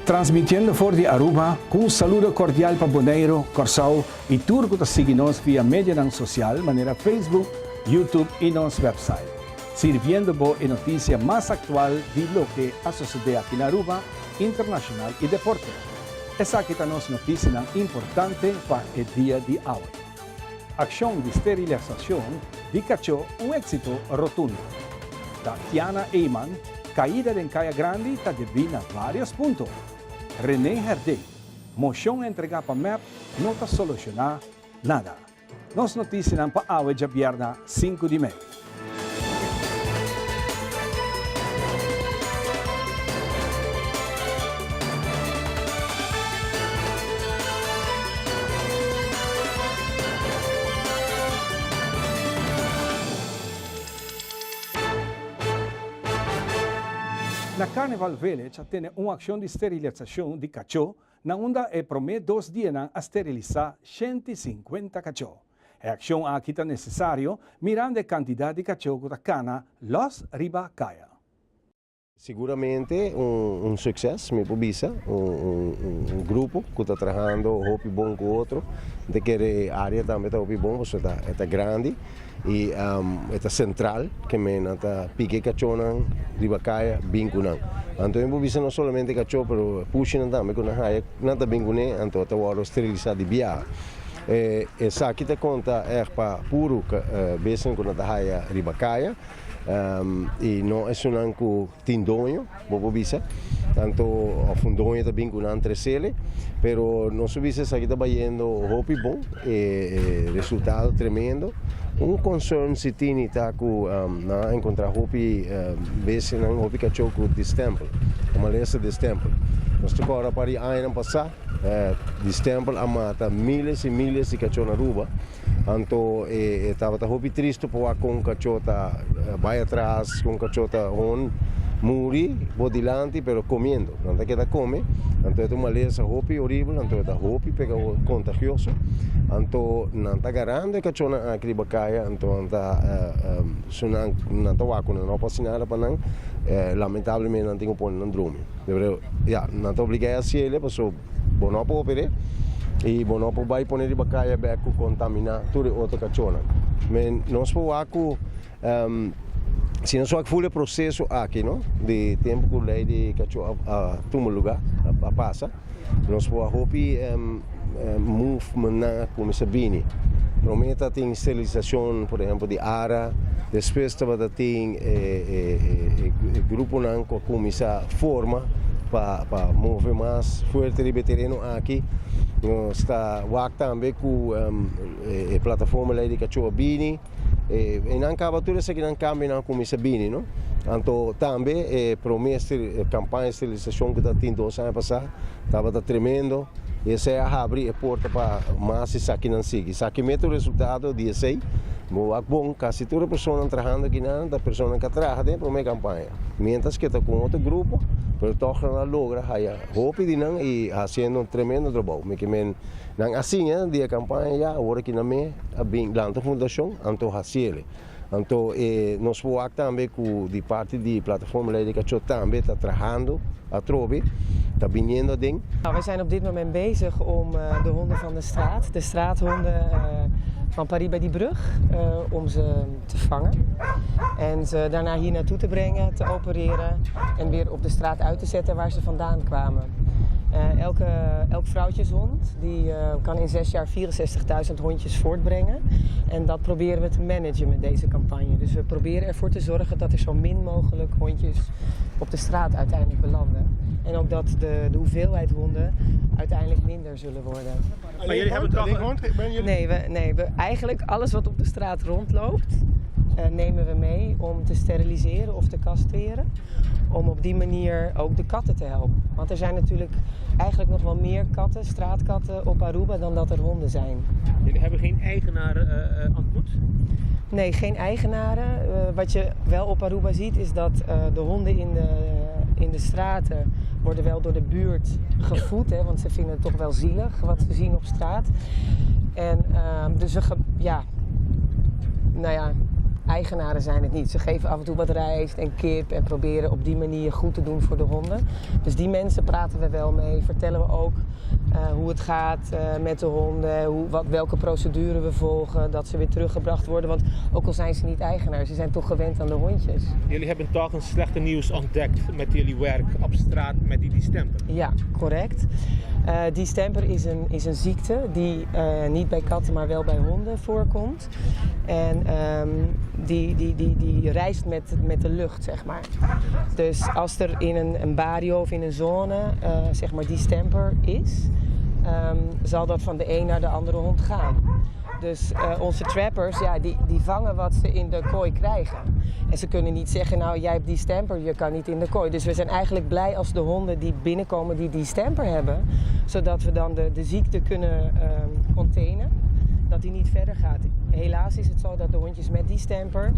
Transmitiendo for di Aruba cu un saludo cordial pa Boneiro, Corsou y tur cu ta sigui nos via medianan social manera Facebook, YouTube y nos website. Sirbiendo bo e noticia mas actual di loke a sosode aki na Aruba, internacional y deporte. Esaki ta nos noticianan importante pa e dia di awe. Accion di sterilisacion di cachó un exito rotundo. Tatiana Eman, Caida den Caya Grandi ta debí na varios punto. René Herdé, Mocion entrega pa mep no ta soluciona nada. Nos noticianan pa awe djabierna sinku di mei. Na Carnival Village a tene un akshon di sterilisashon di kachó na unda e promé dos dianan a sterilisá 150 kachó. E akshon aki ta nesesario mirando e kantidat di kachó ku ta kana lòs riba kaya. Siguramente un succes, mi por bisa, un grupo cu ta trahando hopi bon cu otro. Mi ta kere e area tambe ta hopi bon pasobra e ta grandi y e ta central ke men nan ta pika e cachonan riba caya bin cu nan. Anto mi por bisa no solamente cacho pero pushinan tambe cu nan haya nan ta bin cune anto ta wordo steriliza di biaha. Esaki ta conta echt pa puro beesten cu nan ta haya riba caya. Y no esunnan cu tin doño, bo por bisa, tanto of un doño ta bin cu nan trecele, pero nos por bisa esaki ta bayendo hopi bon, e resultado tremendo. Un concern si tini ta cu nan a encontra hopi bestianan, hopi cacho cu distempel, un malesa distempel. Nos ta corda par di añanan pasa, distempel a mata miles y miles di cacho na Aruba. Anto e tabata hopi tristu pa wak kon kachó ta bai atras, kon kachó ta hon muri bo dilanti pero komiendo. Nan ta keda kome, anto e ta un malesa hopi horibel, anto e ta hopi pega kontagioso. Anto nan ta garando e kachónan aki riba kaya, anto nan ta su nan nan ta wak ku nan no por hasi nada pa nan, lamentablemente nan tin ku pone nan drumi. Pero ya, nan ta obligá e hasiel pasobra Bo no por oper'é i bo no por bai pone riba kaya bek ku kontaminá tur e otro kachónan. Men nos por wak ku si nos wak ful e proseso aki no di tempu ku lei di kachó a tuma lugá a pasa nos por wak hopi movementnan a kuminsá bini. Promé ta tin sterilisashon por ehèmpel di ara, despues tabata tin e gruponan ku a kuminsá forma pa pa move mas fuerte riba e tereno aki. Nos ta wak tambe ku e plataforma Lei di Kachó a bini. E nan kaba tur esakinan kambionan a kuminsá bini no. Anto tambe e promé kampaña sterilisashon ku tabatin dos aña pasá tabata tremendo. I esei a habri e porta pa mas esakinan sigui. Esaki mete un resultado di esei. Bo wak bon, kasi tur e personanan trahando akinan ta personanan ku a traha den e promé kampaña. Mientras ke ta ku un otro grupo, pero tòg nan a logra haya hopi di nan i hasiendo un tremendo trabou. Mi ke men nan a siña di e kampaña ya, awor aki nan me a bin lanta un fundashon, anto hasiel. Anto e nos por wak tambe ku di parti di Plataforma Ley di Kachó tambe ta trahando atrobe, ta biniendo aden. Wij zijn op dit moment bezig om de honden van de straat, de straathonden van Paris bij die brug, om ze te vangen en ze daarna hier naartoe te brengen, te opereren en weer op de straat uit te zetten waar ze vandaan kwamen. Elke, elk vrouwtjeshond die kan in zes jaar 64.000 hondjes voortbrengen en dat proberen we te managen met deze campagne. Dus we proberen ervoor te zorgen dat er zo min mogelijk hondjes op de straat uiteindelijk belanden. En ook dat de, de hoeveelheid honden uiteindelijk minder zullen worden. Maar jullie hebben het al Nee, we, nee we, eigenlijk alles wat op de straat rondloopt, uh, nemen we mee om te steriliseren of te castreren. Om op die manier ook de katten te helpen. Want er zijn natuurlijk eigenlijk nog wel meer katten, straatkatten op Aruba dan dat er honden zijn. Jullie hebben geen eigenaren uh, ontmoet? Nee, geen eigenaren. Uh, wat je wel op Aruba ziet is dat uh, de honden in de, in de straten worden wel door de buurt gevoed. Hè, want ze vinden het toch wel zielig wat ze zien op straat. En uh, dus we, ja, nou ja, Eigenaren zijn het niet. Ze geven af en toe wat rijst en kip en proberen op die manier goed te doen voor de honden. Dus die mensen praten we wel mee. Vertellen we ook hoe het gaat met de honden, welke procedure we volgen, dat ze weer teruggebracht worden. Want ook al zijn ze niet eigenaar, ze zijn toch gewend aan de hondjes. Jullie hebben toch een slechte nieuws ontdekt met jullie werk op straat met die distemper. Ja, correct. Distemper is een ziekte die niet bij katten, maar wel bij honden voorkomt. En die reist met de lucht, zeg maar. Dus als er in een barrio of in een zone zeg maar distemper is, zal dat van de een naar de andere hond gaan. Dus onze trappers, ja, die vangen wat ze in de kooi krijgen. En ze kunnen niet zeggen: "Nou, jij hebt distemper, je kan niet in de kooi." Dus we zijn eigenlijk blij als de honden die binnenkomen die distemper hebben, zodat we dan de ziekte kunnen containen, dat die niet verder gaat. Helaas is het zo dat de hondjes met distemper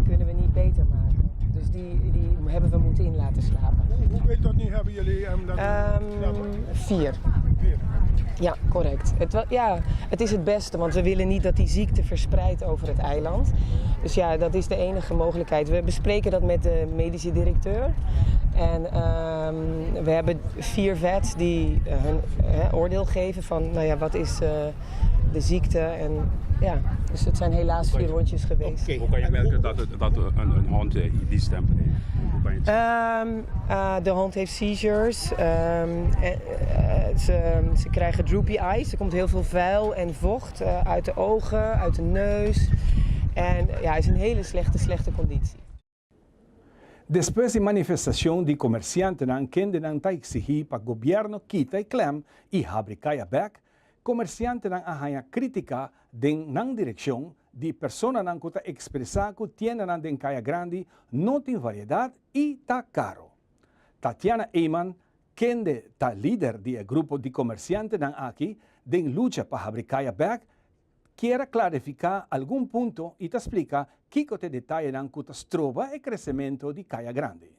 kunnen we niet beter maken. Dus die hebben we moeten in laten slapen. Hoeveel tot nu hebben jullie dat Vier. Vier. Ja, correct. Ja, het is het beste, want we willen niet dat die ziekte verspreidt over het eiland. Dus ja, dat is de enige mogelijkheid. We bespreken dat met de medische directeur. En we hebben vier vets die hun oordeel geven van, nou ja, wat is de ziekte? En ja, dus het zijn helaas vier hondjes geweest. Hoe kan je merken dat een hond distemper heeft? Hoe kan je het zien? De hond heeft seizures. Ze krijgen droopy eyes. Er komt heel veel vuil en vocht uit de ogen, uit de neus. En ja, hij is in een hele slechte, slechte conditie. Despues di manifestacion di comerciantenan kendenan ta exigi pa gobierno kita e klem y habri caya bek, comerciantenan a haya critica den nan direccion di personanan cu ta expresa cu tiendanan den Caya Grandi no tin variedad y ta caro. Tatiana Eyman, kende ta lider di e grupo di comerciantenan aki den lucha pa habri caya bek, kier clarifica algun punto y ta splica kico ta e detayenan cu ta stroba e crecemento di Caya Grandi.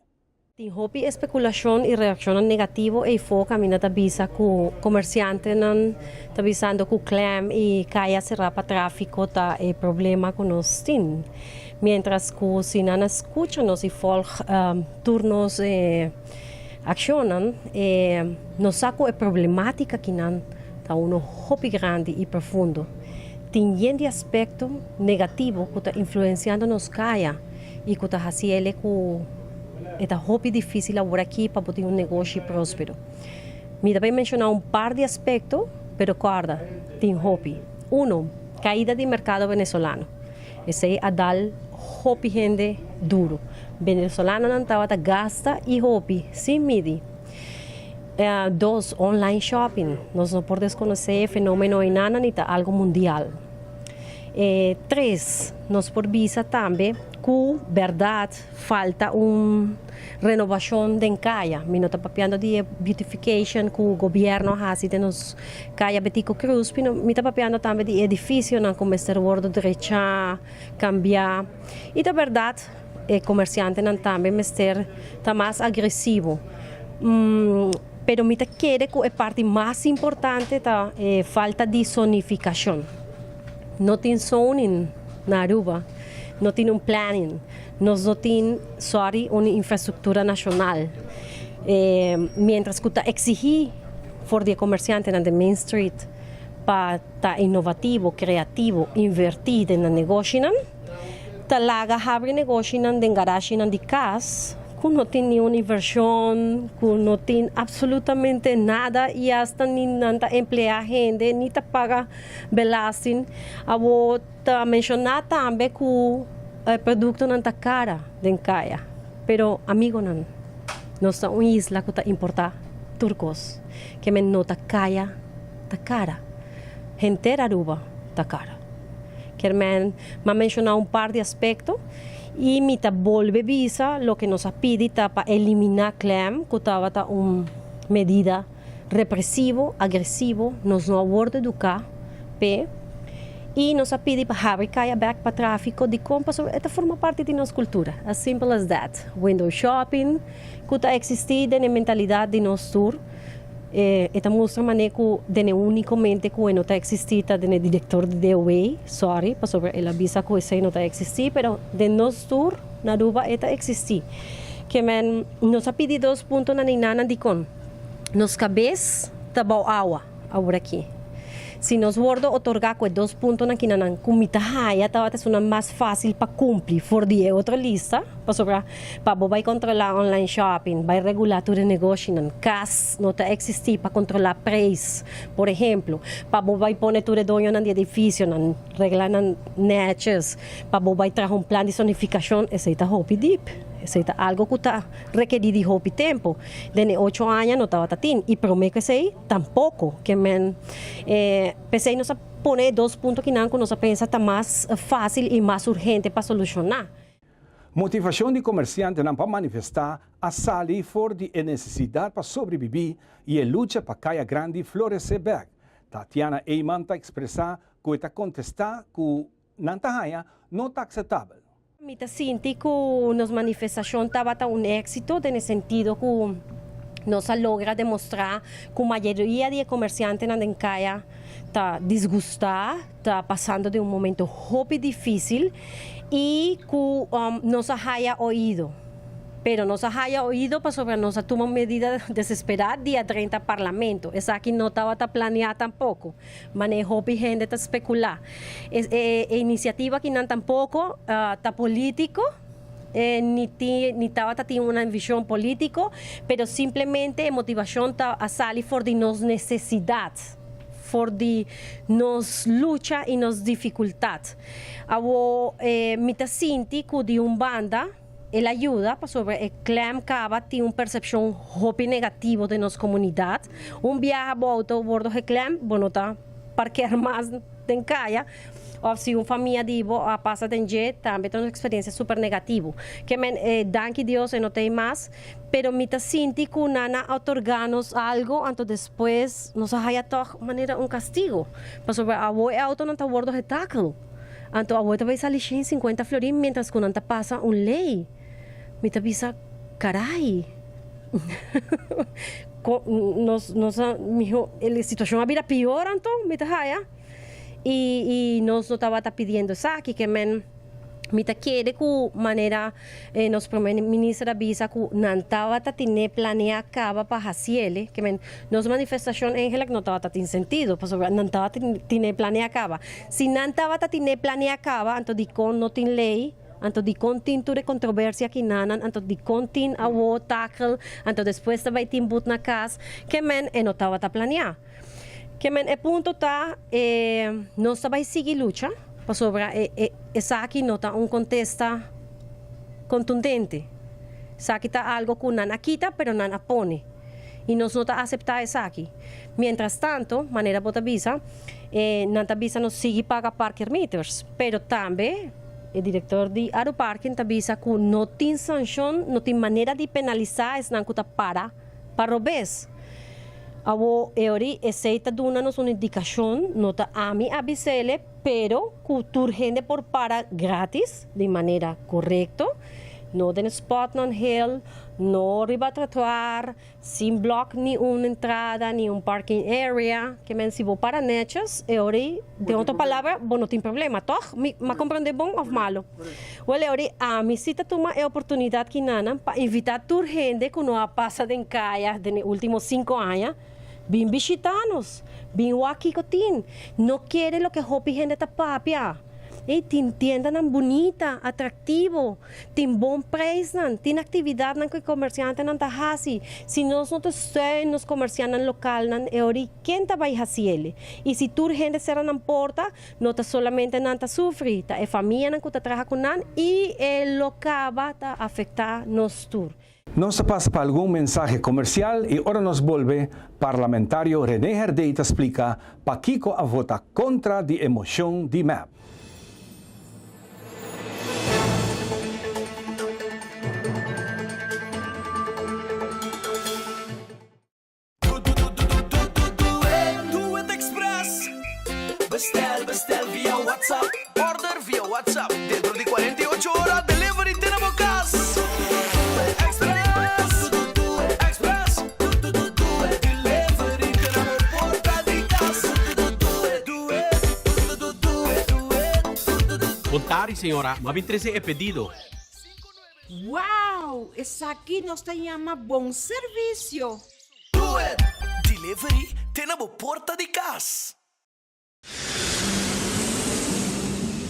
Tin hopi especulacion y reaccion negativo y foca mina ta bisa cu comerciantenan ta bisando cu klem y caya sera pa trafico ta e problema cu nos tin. Mientras cu si nan scucha nos y volg tur nos accionnan, nos sa cu e problematica akinan ta uno hopi grandi y profundo. Tin yen di aspecto negativo cu ta influenciando nos caya y cu ta haciendo cu ta hopi dificil awor aki pa tin un negoshi prospero. Mi ta bay menciona un par di aspecto, pero corda, tin hopi. Uno, caida di mercado venezolano. Esey a dal hopi hende duro. Venezolanonan tabata gasta y hopi, sin midi. Dos, online shopping. Nos no por desconoce e fenomeno ey nan, ta algo mundial. Tres, nos por bisa tambe cu berdad falta un renovacion di caya. Mi no ta papiando di beautification cu gobierno a haci den nos Caya Betico Croes, pero mi ta papiando tambe di edificionan cu mester wordo drecha, cambia. Y di berdad, e comerciantenan tambe mester ta mas agresivo. Pero mi ta kere cu e parti mas importante ta falta di zonificacion. No tin zoning na Aruba, no tin un planning, nos no tin, sorry, un infrastructura nacional. Mientras cu ta exigi for di comerciantenan di Main Street pa ta innovativo, creativo, inverti den negoshinan, ta laga habri negoshinan den garashinan di cas, cu no tin ningun inversion, cu no tin absolutamente nada y hasta ni nan ta emplea hende, ni ta paga belasting. Awo ta menciona tambe cu e productonan ta cara den caya. Pero amigonan, nos ta un isla cu ta importa tur cos. Kiermen no ta caya, ta cara. Henter Aruba ta cara. Kiermen m'a menciona un par di aspecto y mi ta bolbe bisa: loke nos a pidi ta pa elimina klem, cu tabata un medida represivo, agresivo, nos no a wordo educa p'e, y nos a pidi pa habri caya bek pa trafico di compra, e ta forma parti di nos cultura, as simple as that. Window shopping, cu ta existi den mentalidad di nos tur. E e ta mustra manera ku den e úniko mente ku e no ta eksistí ta den e direktor di DOW, sorry, pasobra el a bisa ku esei no ta eksistí, pero den nos tur na Aruba e ta eksistí. Ke men nos a pidi dos puntonan einanan dikon nos kabes ta bou awa aworakí. Si nos wordo otorgá ku e dos puntonan kinanan ku mi ta haya tabata esunnan mas fásil pa kumpli for di e otro lista, pasobra pa bo bai kontrolá online shopping, bai regulá tur e negoshinan, kas no ta eksistí pa kontrolá preis, por ehemplo, pa bo bai pone tur e doñonan di edifisionan, regla nan nètjes, pa bo bai traha un plan di zonifikashon, esei ta hopi dip, esei ta algo ku ta rekerí di hopi tempu. Den e ocho aña no tabata tin i promé ku esei. Tampoco ke men. E p'esei nos a pone e dos punto kinan ku nos a pensa ta mas fásil i mas urgente pa solushoná. Motivashon di komersiantenan pa manifestá a sali for di e nesesidat pa sobrebibí i e lucha pa Kaya Grandi floresé bèk. Tatiana Eyman ta ekspresá ku e ta kontestá ku nan ta haña no ta akseptabel. Mi ta sinti ku nos manifestashon tabata un éksito den e sentido ku nos a logra demostrá ku mayoria di e komersiantenan den kaya ta disgustá, ta pasando den un momento hopi difísil i ku nos a haya oido. Pero nos a haya oido pasobra nos a tuma un medida desesperá di a drenta Parlamento. Esaki no tabata planeá tampoko. Manera hopi hende ta speculá. E iniciativa akinan tampoco ta politico, ni tin ni tabata tin una vision politico, pero simplemente e motivacion ta a sali for di nos necesidad, for di nos lucha y nos dificultad. Awo mi ta sinti cu di un banda, El a yuda pasobra e klem kaba tin un persepshon hopi negativo den nos komunidat. Un biaha bo outo wordo geklem, bo no ta parker mas den kaya òf si un famia di bo a pasa den dje tambe ta un eksperensia super negativo. Ke men danki Dios e no ta ei mas, pero mi ta sinti ku nan a otorgá nos algo anto despues nos a haya tòg manera un kastigo pasobra awor e outonan ta wordo getakel. Anto awor ta bai sali shen sinkuenta florin mientras ku nan ta pasa un lei. Mi ta bisa, Karai! Nos nos a miho e situashon a bira pior anto mi ta haya. I i nos no tabata pidiendo esaki ke men mi ta kere ku manera nos prome minister a bisa ku nan tabata tine planea kaba pa hasiele, ke men nos manifestashon eigenlijk no tabata tin sentido pasobra nan tabata tine planea kaba. Si nan tabata tine planea kaba anto dikon no tin lei, anto dikon tin tur e kontroversia kinanan, anto dikon tin awo takel, anto despues ta bai tin but na kas, ke men e no tabata planea. Ke men e punto ta e nos ta bai sigui lucha pasobra e e esaki no ta un kontesta kontundente. Esaki ta algo ku nan a kita pero nan a pone i nos no ta aseptá esaki. Mientras tanto, manera bo ta bisa, e nan ta bisa nos sigui paga parkeermeters, pero tambe e direktor di Aruparking ta bisa ku no tin sanshon, no tin manera di penalisá esnan ku ta para pa robes. Awo e ori esey ta duna nos un indicacion, no ta ami a bisele, pero cu tur hende por para gratis di manera corecto, no den spotnan hel, no riba trottoir, sin block ni un entrada ni un parking area, ke men si bo para netjes e ori, den otro palabra, bo no tin problema, toch? Mi a comprende bon of malo? Wel e ori ami si ta tuma e oportunidad kinanan pa invita tur hende cu no a pasa den caya den e ultimo cinco aña, bin bishita nos, bin wak kico tin. No kere loke hopi hende ta papia. Ey, tin tiendanan bunita, atractivo, tin bon prijsnan, tin actividadnan cu e comerciantenan ta haci. Si nos no ta steun nos comerciannan localnan, e ori ken ta bay haciele? Y si tur hende cera nan porta, No ta solamente nan ta sufri, ta e famianan ku ta traha ku nan i e lo kaba ta afektá nos tur. Nos ta pasa pa algun mensahe komersial i ora nos bolbe, Parlamentario René Herdé ta splika pakiko a vota kontra di e moshon di mep. Do It Express Bestel, bestel via WhatsApp Order via WhatsApp Dentro di 48 ora delivery te na bo cas Express, Express Delivery. Sari señora, m'a bin trece e pedido. Wow! Esaki nos ta yama bon servicio! Do It! Delivery te na bo porta di cas!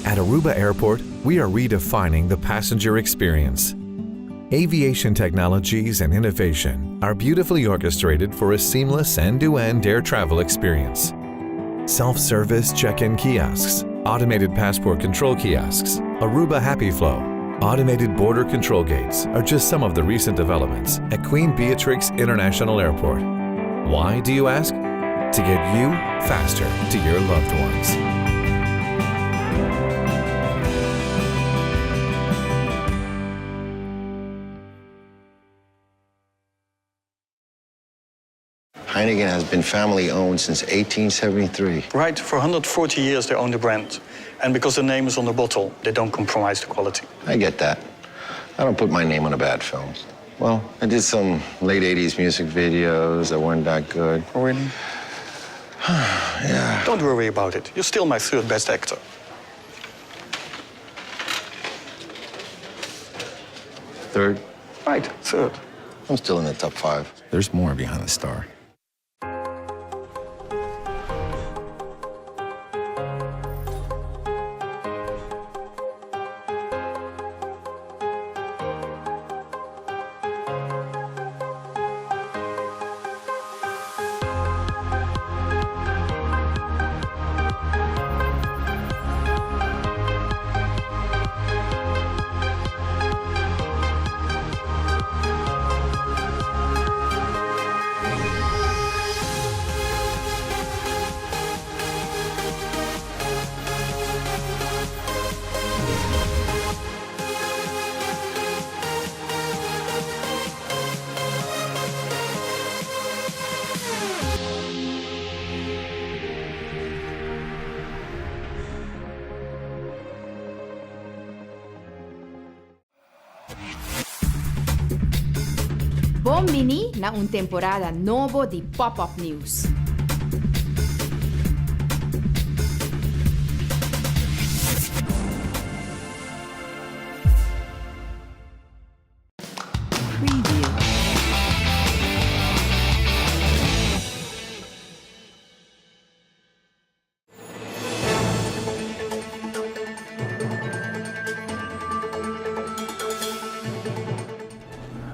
At Aruba Airport, we are redefining the passenger experience. Aviation technologies and innovation are beautifully orchestrated for a seamless end-to-end air travel experience. Self-service check-in kiosks, automated passport control kiosks, Aruba Happy Flow, automated border control gates are just some of the recent developments at Queen Beatrix International Airport. Why, do you ask? To get you faster to your loved ones. Heineken has been family owned since 1873. Right, for 140 years they own the brand. And because the name is on the bottle, they don't compromise the quality. I get that. I don't put my name on a bad film. Well, I did some late 80s music videos that weren't that good. Oh, really? yeah. Don't worry about it. You're still my third best actor. Third? Right, third. I'm still in the top five. There's more behind the star. Bon bini na un temporada nobo di Pop Up News.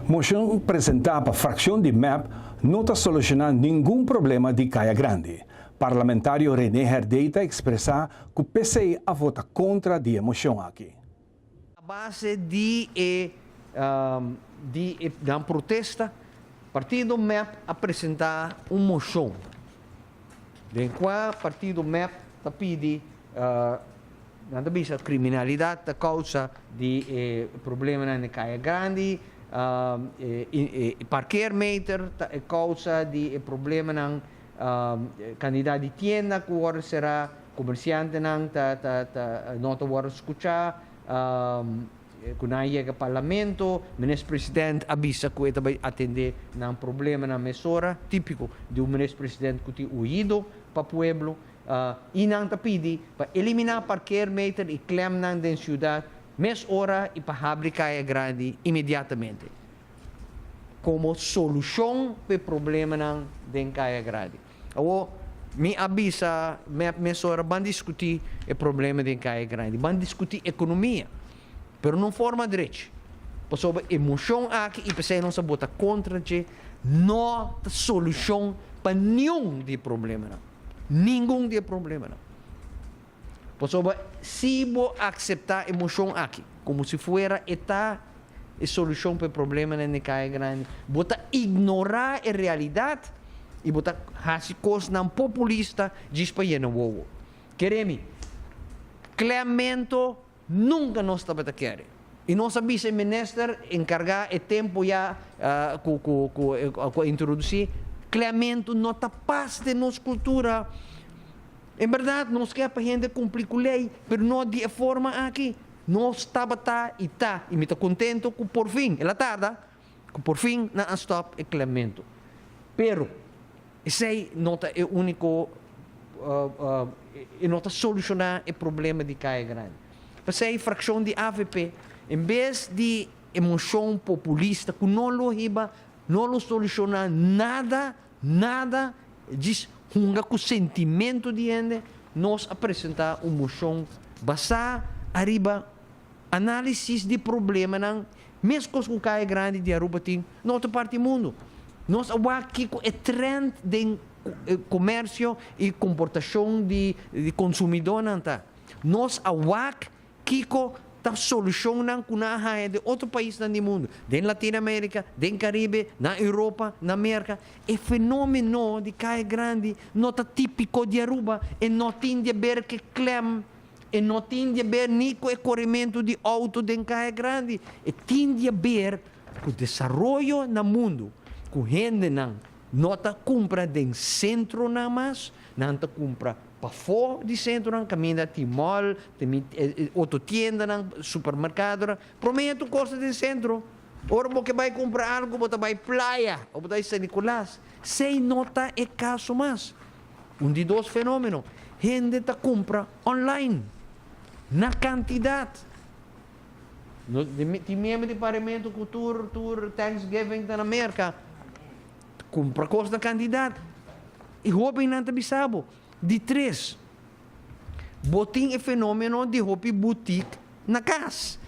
Mocion presenta pa fraccion di mep no ta soluciona ningun problema di Caya Grandi. Parlamentario Rene Herdé ta expresa cu p'esey a vota contra di e mocion aki. A base di e di e nan protesta, partido mep a presenta un mocion den cua partido mep ta pidi, nan ta bisa criminalidad ta causa di e problemanan den Caya Grandi, e parkeermeter ta e causa di e problemanan, cantidad di tienda cu wordo cera, comerciantenan ta ta ta no ta wordo scucha, Cu nan a yega Parlamento, Minister President a bisa cu e ta bay atende nan problemanan mesora, tipico di un Minister President cu tin oido pa pueblo, y nan ta pidi pa elimina parkeermeter y klemnan den ciudad mes ora y pa habri Caya Grandi inmediatamente como solucion pa e problemanan den Caya Grandi. Awor, mi a bisa mep mesora ban diskutí e problema den Kaya Grandi, ban diskutí ekonomia, pero no forma drechi, pasobra e moshon aki i p'esei nos a bota kontra dje no ta solushon pa niun di e problemanan, ningun di e problemanan. Pasobra si bo akseptá e moshon aki komo si fuera e ta e solushon pa e problemanan den Kaya Grandi, bo ta ignorá e realidat i bo ta hasi kosnan populista djis pa yena wowo. Kere mi, Clemento nunka nos tabata kere. I nos a bisa e minister enkargá e tempu ya ku ku ku ku a introdusí, Clemento no ta pas den nos kultura. En berdad nos ke pa hende cumpli cu ley, pero no di e forma aki. Nos tabata y ta, y mi ta contento cu por fin, el a tarda, cu por fin nan a stop e clemento. Pero esey no ta e unico, e no ta soluciona e problema di Caya Grandi. P'esei frakshon di avp, en bes di e moshon populista ku no lo hiba, no lo solushoná nada, nada, djis hunga ku sentimentu di hende, nos a presentá un moshon basá ariba análisis di problemanan meskos ku Kaya Grandi di Aruba tin na otro parti di mundu. Nos a wak kiko e trend den komersio i komportashon di konsumidónan ta. Nos a wak kiko ta solushonnan ku nan a haña den otro paisnan di mundu, den Latin Amerika, den Karibe, na Europa, na Merka. E fenomeno di Kaya Grandi no ta tipiko di Aruba, e no tin di aber ku e klèm, e no tin di aber ni ku e korementu di outo den Kaya Grandi. E tin di aber ku desaroyo na mundu, ku hendenan no ta kumpra den sentronan mas, Nan ta kumpra pafó di sentronan kaminda tin mall, tin otro tiendanan, supermerkadonan. Promé tur kos ta den sentro. Ora bo ke bai kumpra algu bo ta bai Playa o bo ta bai San Nicolas. Esei no ta e kaso mas. Un di dos fenómeno, hende ta kumpra online na kantidat. No tin miembro di parlamento ku tur tur Thanksgiving ta na Merka. Kumpra kos na kantidat. E hóbennan ta bisa bo. Di tres, bo tin e fenómeno di hopi butik na kas.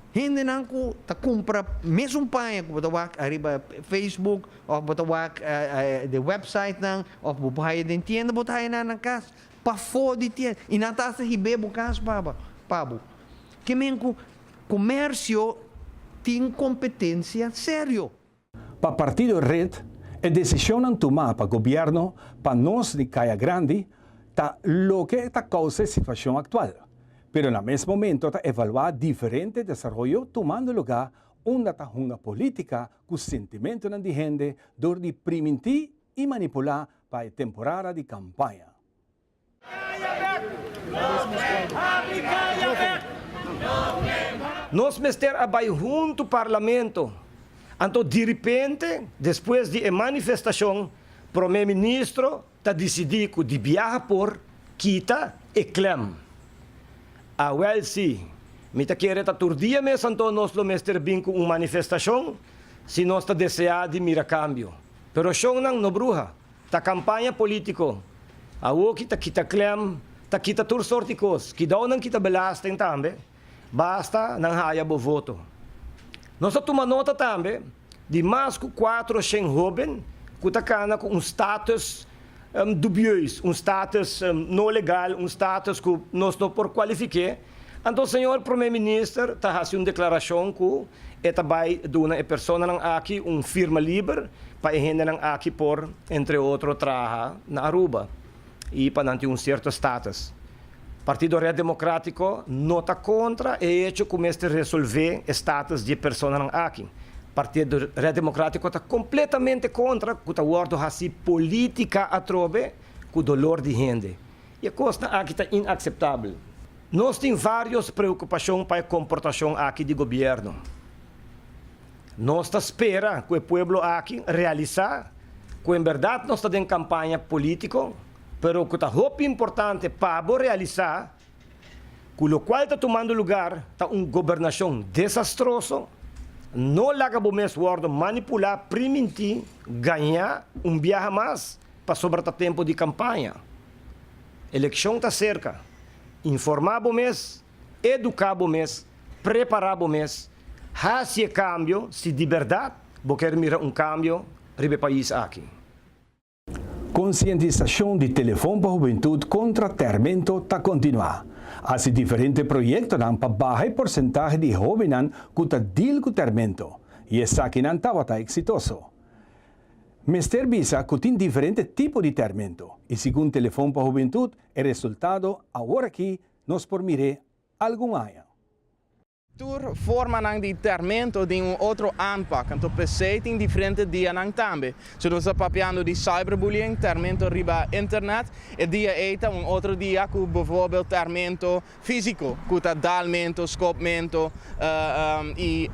Hendenan ku ta kumpra mesun paña ku bo ta wak ariba Facebook òf bo ta wak den wèpsaitnan òf bo por haya den tienda, bo ta haya nan na kas, pafó di tienda. I nan ta asta hib'é bo kas pa bo. Ke men ku komersio tin kompetensia serio. Pa partido red, e desishonnan tumá pa gobièrnu pa nos di Kaya Grandi ta loke ta kousa e situashon aktual, pero na mes momento ta evaluá diferente desaroyo tumando lugá unda ta hunga polítika ku sentimentunan di hende dor di primintí i manipulá pa e temporada di kampaña. Nos mester a bai huntu Parlamento. Anto diripente, despues di e manifestacion, Prome Ministro ta dicidi cu di biaha por kita e klem. Awel si, mi ta kere ta tur dia mes anto nos lo mester bin cu un manifestacion si nos ta desea di mira cambio. Pero shonnan no bruha. Ta campaña politico. Awoki ta kita klem, ta kita tur sorti cos. Kidao nan kita belasting tambe, basta nan haya bo voto. Nos a tuma nota tambe di mas cu 400 hoben cu ta cana cu un status dubieus, un status no legal, un status cu nos no por cualifique. Anto señor Prome Minister ta haci un declaracion cu e ta bay duna e personanan aki un firma liber pa e hendenan aki por entre otro traha na Aruba y pa nan tin un cierto status. Partido Red Democratico no ta contra e hecho cu mester resolve e status di e personanan aki. Partido Red Democratico ta completamente contra cu ta wordo haci politica atrobe cu dolor di hende. Y e cosnan aki ta inaceptabel. Nos tin varios preocupacion pa e comportacion aki di gobierno. Nos ta spera cu e pueblo aki realisa cu en berdad nos ta den campaña politico, pero cu ta hopi importante pa bo realisa cu locual ta tumando lugar ta un gobernacion desastroso. No laga bo mes wordo manipula, priminti, gaña un biaha mas pasobra ta tempo di campaña. Eleccion ta cerca. Informa bo mes, educa bo mes, prepara bo mes, haci e cambio si di berdad bo kier mira un cambio riba e pais aki. Konsientisashon di Telefon pa Hubentud kontra tèrmento ta kontinuá. Hasi diferente proyektonan pa baha e porsentahe di hóbennan ku ta dil ku tèrmento, i esakinan tabata eksitoso. Mester bisa ku tin diferente tipo di tèrmento, i segun Telefon pa Hubentud e resultado aworakí nos por mir'é algun aña. Tur formanan di termento den un otro aanpak, anto p'esei tin diferente dianan tambe. Si nos ta papiando di cyberbullying, termento riba internet, e dia ei ta un otro dia ku bijvoorbeeld termento físiko, ku ta dalmento, skopmento i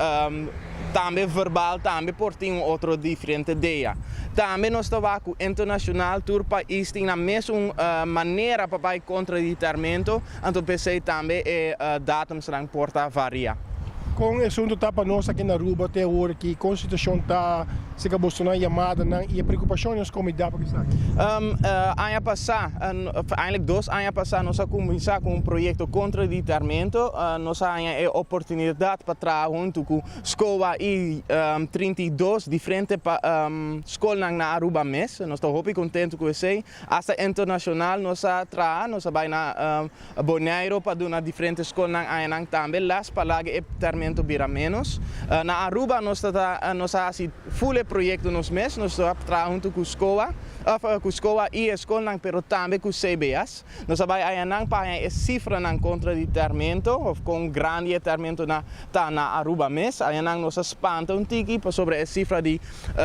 tambe verbal tambe por tin un otro diferente dia. Tambe nos ta wak ku internashonal tur pais tin nan mesun manera pa bai kontra di termento. Anto p'esei tambe e datumsnan por ta varia. Kon e asuntu ta pa nos aki na Aruba te awor aki? Kon situashon ta serka bosonan, yamadanan i e preokupashon di nos komunidat pa esaki? Aña pasá, eindelijk dos aña pasá nos a kuminsá ku un proyekto kontra di tarmento. Nos a haña e oportunidat pa traha huntu ku SCOA i 32 diferente skolnan na Aruba mes. Nos ta hopi kontentu ku esei. Hasta internacional nos a traha, nos a bay na Bonaire pa duna diferente scolnan añanan tambe les pa laga e termento bira menos. Na Aruba nos ta ta nos a haci full e proyecto nos mes, nos ta traha hunto cu SCOA, of cu SCOA y e scolnan pero tambe cu CBS. Nos a bay añanan pa haña e cifranan contra di termento of con grandi e termentonan ta na Aruba mes. Añanan nos a spanta un tiki pasobra e cifra di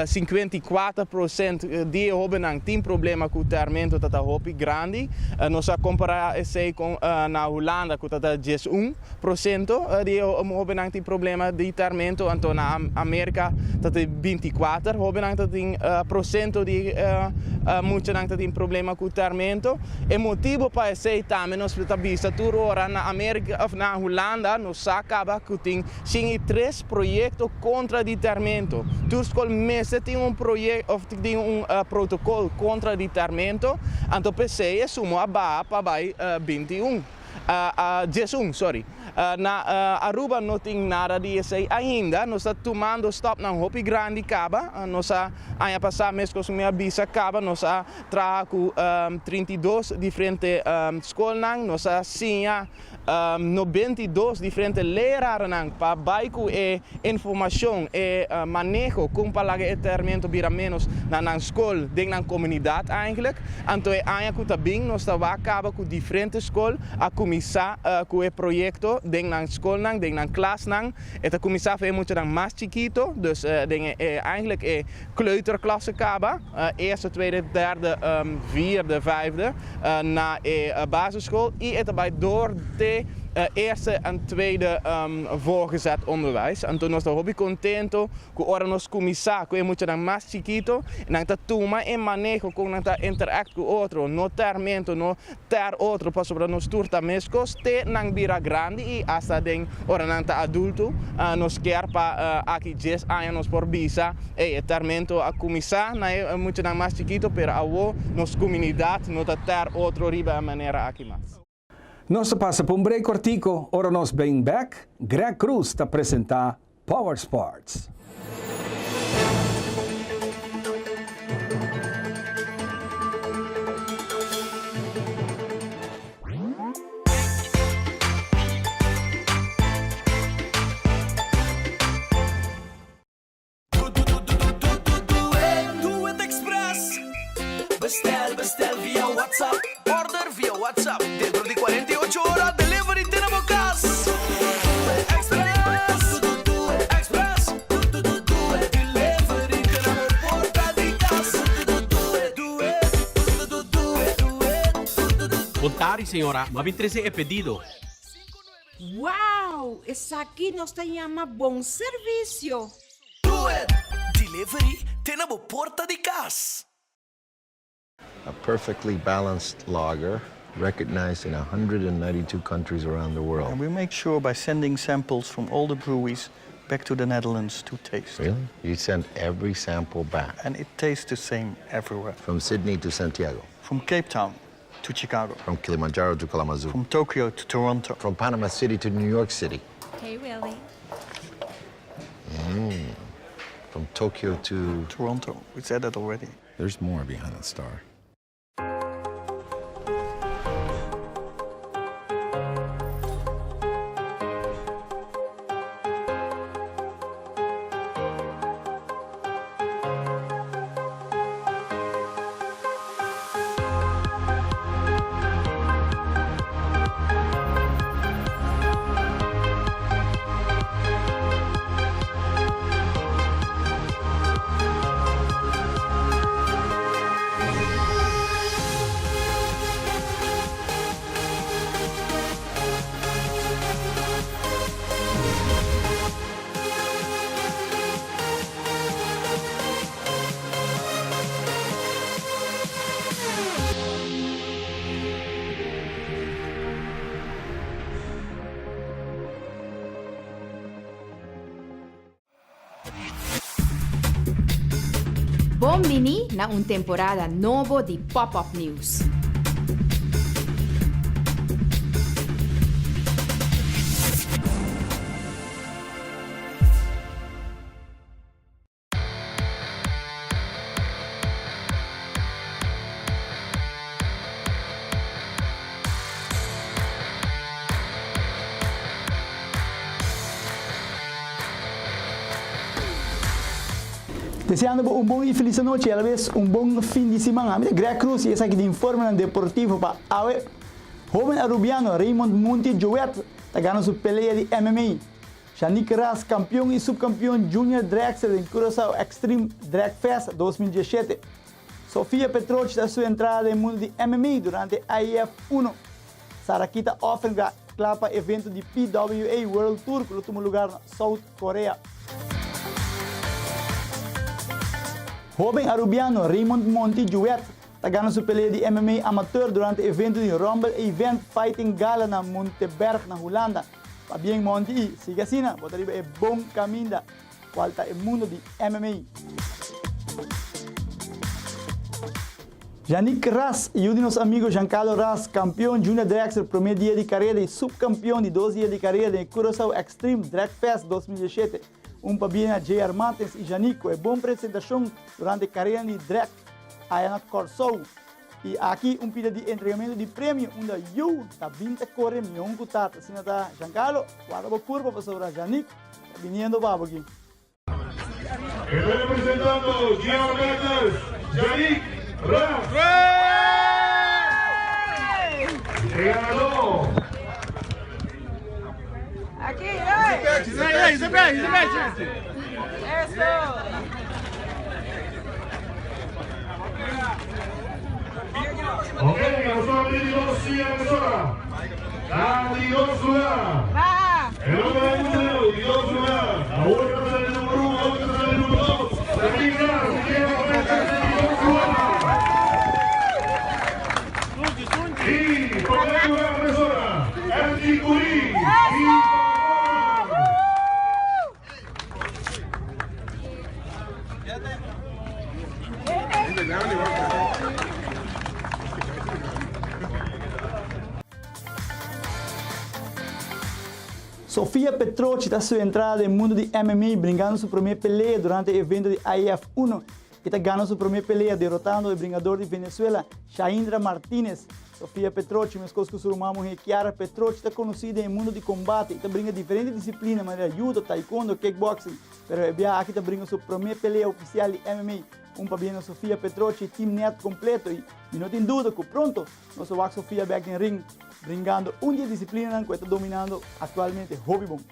54 procent di e hobennan tin problema ku termento ta ta hopi grandi. Nos a kompará esei kon na Hulanda ku ta ta 11 procento di e hobennan tin problema di termento, anto na Amerika ta ta 24 hobennan ta tin procento di muchanan ta tin problema ku termento. E motibu pa esei tambe nos ta bisa tur ora na Amerika of na Hulanda nos sa kaba ku tin 103 proyekto kontra di termento. Tur skol mester tin un proyekto of tin un protokol kontra di termento, anto p'esei e sumo a baha pa bai 21. 11, sorry. Na Aruba no tin nada di esei ainda. Nos ta tumando stapnan hopi grandi kaba. Nos a aña pasá meskos mi a bisa kaba nos a traha ku 32 diferente skolnan. Nos a siña 92 diferente lerarnan pa bai ku e informashon, e maneho kon pa laga e termento bira menos na nan skol den nan komunidat eigenlijk. Anto e aña ku ta bin nos ta wak kaba ku diferente skol a kuminsá ku e proyekto den nan skolnan, den nan klasnan. E ta kuminsá for e muchanan mas chikito, dus den e eigenlijk e kleuterklasse kaba, eerste, tweede, derde, vierde, vijfde na e basisschool i e ta bai door te eerste en tweede voorgezet onderwijs. Anto nos ta hopi kontento ku ora nos kuminsá ku e muchanan mas chikito, nan ta tuma e maneho kon nan ta interact ku otro, no termento, no ter otro pasobra nos tur ta meskos te nan bira grandi i asta den ora nan ta adulto. Nos kier pa aki 10 aña nos por bisa, ey, e termento a kuminsá na e muchanan mas chikito, pero awo nos komunidat no ta ter otro riba e manera aki mas. Nos ta pasa pa un break kortiku, ora nos bin bèk, Greg Cruz ta presentá Power Sports. Do It Express. Bestel, bestel via WhatsApp. Order via WhatsApp. Dentro di 48 ora, delivery te na bo kas. Express, Express. Delivery te na bo porta di kas. Do it, do it, do it. Bon tardi, señora. M'a bin trese e pedido. Wow! Esaki nos ta yama bon servisio. Do It. Delivery te na bo porta di kas. A perfectly balanced lager recognized in 192 countries around the world. And we make sure by sending samples from all the breweries back to the Netherlands to taste. Really? You send every sample back? And it tastes the same everywhere. From Sydney to Santiago? From Cape Town to Chicago. From Kilimanjaro to Kalamazoo? From Tokyo to Toronto. From Panama City to New York City? Hey, Willie. From Tokyo to... Toronto. We said that already. There's more behind that star. Bon bini na un temporada nobo di Pop Up News. Deseando bo un bon y feliz anochi y a la vez un bon fin di siman. Ami ta Greg Cruz y esaki ta informenan deportivo pa awe. Hoben Arubiano Raymond Munti Jouet ta gana su pelea di MMA. Shanique Ras, kampion y subkampion Junior Dragster den Curaçao Extreme Drag Fest 2017. Sofia Petroci ta su entrada den mundo di MMA durante IEF 1. Sarakita Offenga kla pa evento di PWA World Tour ku lo tuma lugar na South Korea. Hoben Arubiano Raymond Monti Jouet ta gana su pelea di MMA amateur durante evento di Rumble Event Fighting Gala na Monteberg na Hulanda. Pabien Monty y sigui asina bo ta riba e bon caminda cual ta e mundo di MMA. Yannick Ras, yu di nos amigo Giancarlo Ras, campeon Junior Dragster prome dia di careda y subcampeon di dos dia di careda den e Curaçao Extreme Drag Fest 2017. Un pabien na JR Martens y Yannick cu e bon presentacion durante e careda di drag aya na Corsou. I aki un pida di entregamentu di premio unda yu ta bin ta kore mion ku tata. Asina ta Giancarlo, warda bo kurpa pasobra Janick ta biniendo pa bo aki. Representando Gianna Magnus, Janick Ras. E ganador. Ok, nos ta di dos sia mesora. Na di dos lugar. E nomber di museo, di dos lugar. Awor ta sali numero uno, awor ta sali numero dos. Janick Ras, Gianna Magnus, di dos lugar. Y primer lugar mesora, Andy Curie. Sofia Petroci ta su entrada den mundo di MMA bringando su prome pelea durante e evento di IF 1 y ta gana su prome pelea derotando e bringador di Venezuela Shaindra Martinez. Sofia Petroci, meskos ku su ruman muhé Chiara Petroci, ta konosí den e mundu di kombate i ta bringa diferente disiplina manera judo, taekwondo, kickboxing. Pero e biaha aki ta bringa su promé pelea ofisial di MMA. Un pabia na Sofia Petroci i Team Net kompleto i mi no tin duda ku pronto nos lo wak Sofia bèk den ring bringando un di e disiplinanan ku e ta dominando aktualmente hopi bon.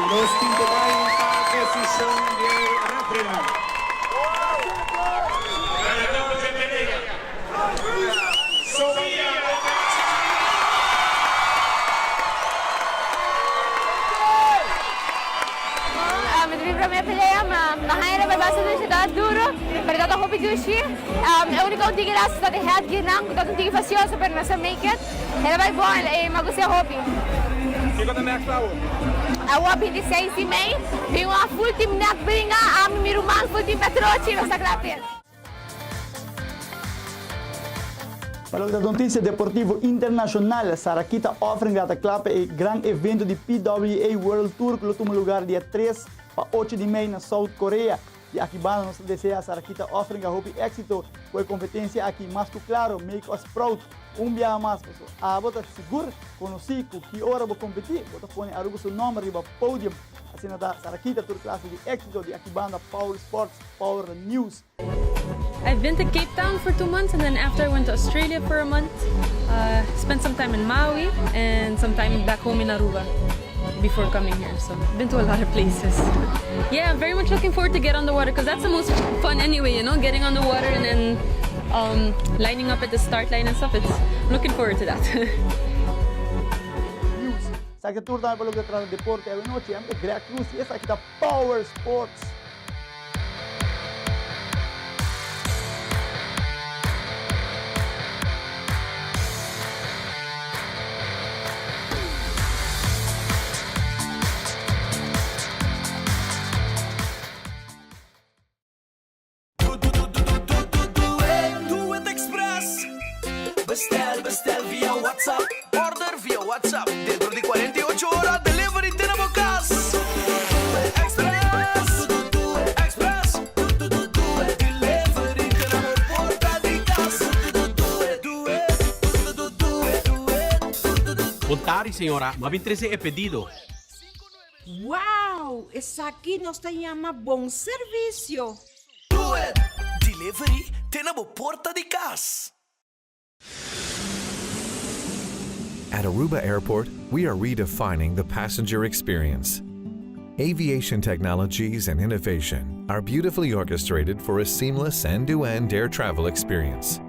Nos tin cu bay pa decision di referee. Ganador dje pelea, Sofia Petroci. Mi ta bin prome pelea, ma mi haña riba e base dushi, ta duro, pero ta hopi dushi. E unico un tiki lastig ta de headgear nan, cu ta un tiki fastioso, pero nos a make it. El a bay bon y mi a gusta hopi. Kico ta next awo? Awo 26 di mei, bin un full team net bringa, ami, mi ruman, full team Petrochi, nos ta cla p'e. Pa loke ta noticia deportivo internacional, Sarakita Offringa ta cla pa e gran evento di PWA World Tour cu lo tuma lugar dia 3 pa 8 di mei na South Korea. Di aki banda nos ta desea Sarakita Offringa hopi exito cu e competencia aki mas cu claro make us proud un biaha mas paso abo ta sigur conoci cu ki ora bo competi bo ta pone Aruba su nomber riba podium asina ta Sarakita tur clase di exito di aki banda Power Sports Power News. I've been to Cape Town for two months and then after I went to Australia for a month, uh, spent some time in Maui and some time back home in Aruba before coming here. So been to a lot of places. Yeah, I'm very much looking forward to get on the water because that's the most fun anyway, you know, getting on the water and then um, lining up at the start line and stuff. It's I'm looking forward to that. News. Esaki ta tur tambe pa loke ta trata deporte awe nochi. Ami ta Greg Cruz y esaki ta Power Sports. Do It Express. Bestel, bestel via WhatsApp. Order via WhatsApp. Dentro di 48 ora delivery te na bo cas. Express, Express. Delivery te na bo porta di cas. Do it, do it, do it. Bon tardi señora, m'a bin trece e pedido. Wow! Esaki nos ta yama bon servicio! Do It! Delivery te na bo porta di cas. At Aruba Airport, we are redefining the passenger experience. Aviation technologies and innovation are beautifully orchestrated for a seamless end-to-end air travel experience.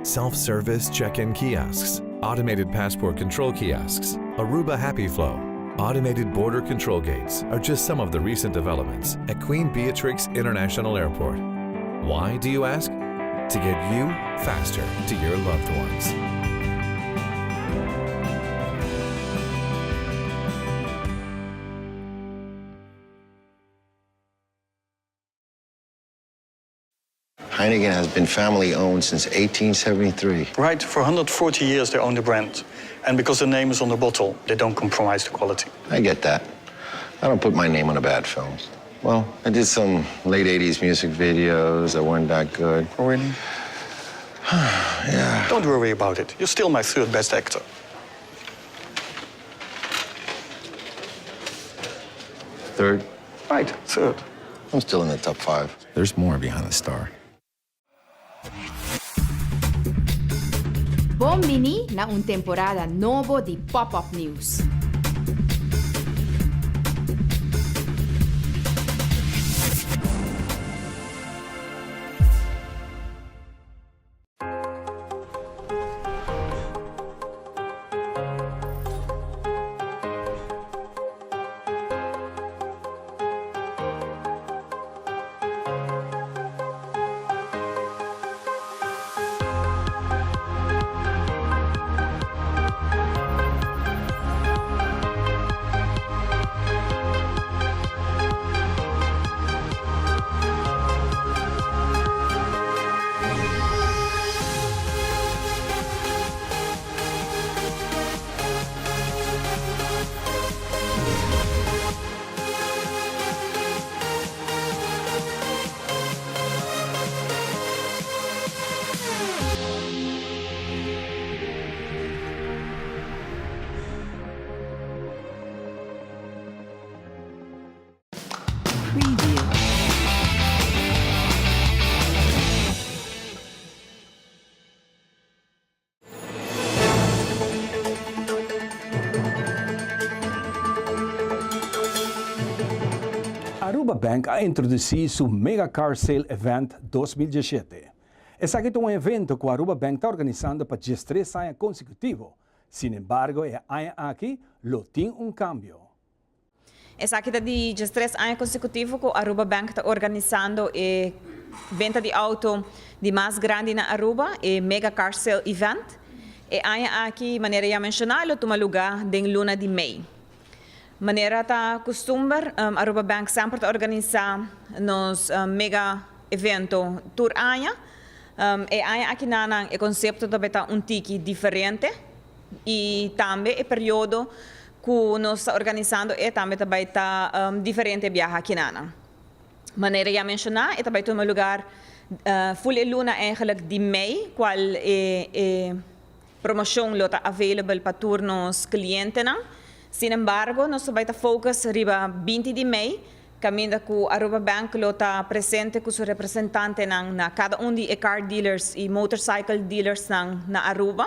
Self-service check-in kiosks, automated passport control kiosks, Aruba Happy Flow, automated border control gates are just some of the recent developments at Queen Beatrix International Airport. Why, do you ask? To get you faster to your loved ones. Heineken has been family owned since 1873. Right, for 140 years they own the brand. And because the name is on the bottle, they don't compromise the quality. I get that. I don't put my name on a bad film. Well, I did some late 80s music videos that weren't that good. Oh, really? yeah. Don't worry about it. You're still my third best actor. Third? Right, third. I'm still in the top five. There's more behind the star. Bon bini na un temporada nobo di Pop Up News. Aruba Bank a introduci su Mega Car Sale Event 2017. Esaki ta un evento cu Aruba Bank ta organisando pa diestres aña consecutivo. Sin embargo, e aña aki lo tin un cambio. Esaki ta di diestres aña konsekutivo ku Aruba Bank ta organisando e benta di outo di mas grandi na Aruba, e Mega Car Sale Event. E aña aki, manera ya menshoná, lo tuma lugá den luna di mei. Manera ta kustumber, Aruba Bank semper ta organisá nos mega evento tur aña. E aña aki nan e konsepto ta bai ta un tiki diferente i tambe e periodo Ku nos ta organisando e tambe ta bai ta diferente biaha kinanan. Manera ya menshoná e ta bai tuma lugar ful e luna eigenlijk di mei kual e e promoshon lo ta available pa tur nos klientenan. Sin embargo nos ta bai ta focus riba binti di mei kaminda ku Aruba Bank lo ta presente ku su representantenan na kada un di e car dealers i motorcycle dealersnan na Aruba.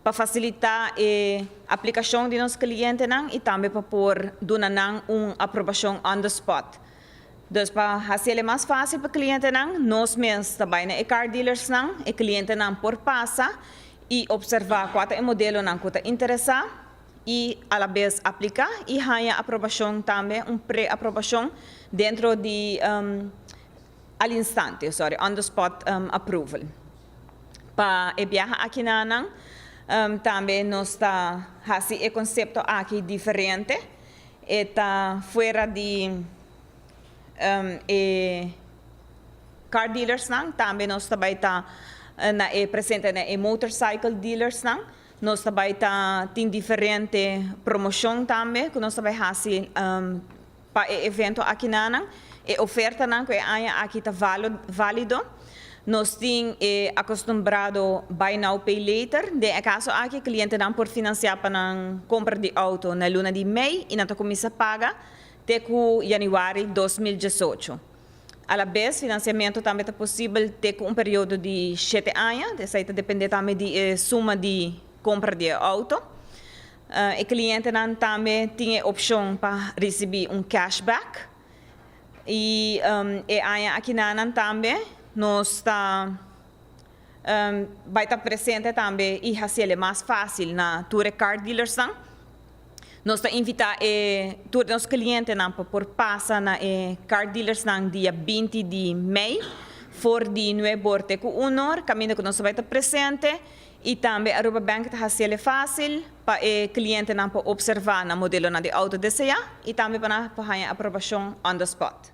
Pa fasilitá e aplikashon di nos klientenan i tambe pa por duna nan un aprobashon on the spot. Dus pa hasiel e mas fásil pa klientenan, nos mes ta bai na e car dealersnan, e klientenan por pasa i opservá kua ta e modelonan ku ta interesá. y alabes aplica y haya aprobacion tambe, un pre-aprobacion dentro di al instante, sorry, on the spot approval. Pa e biaha aki nanan tambe nos ta haci e concepto aki diferente, e ta fuera di e car dealersnan, tambe nos ta bay ta na e presente na e motorcycle dealersnan. Nos ta bai ta tin diferente promocion tambe cu nos ta bai haci pa e evento akinanan. E ofertanan cu e aña aki ta valido. Nos tin e acostumbrado buy now pay later. Den e caso aki clientenan por financia pa nan compra di auto na luna di mei y nan ta cuminsa paga te cu januari 2018. A la bes, financiamento tambe ta posibel te cu un periodo di shete aña. Esai ta depende tambe di e suma di compra di e auto. E clientenan tambe tin e opcion pa ricibi un cashback. Y e aña akinanan tambe nos ta bai ta presente tambe y haciele mas facil na tur e car dealersnan. Nos ta invita e tur nos clientenan pa por pasa na e car dealersnan dia 20 di mei for di nuebe or te cu un or, caminda cu nos ta bai ta presente y tambe Aruba Bank ta haciele facil pa e clientenan por observa nan modelonan di auto desea y tambe pa nan por haya aprobacion on the spot.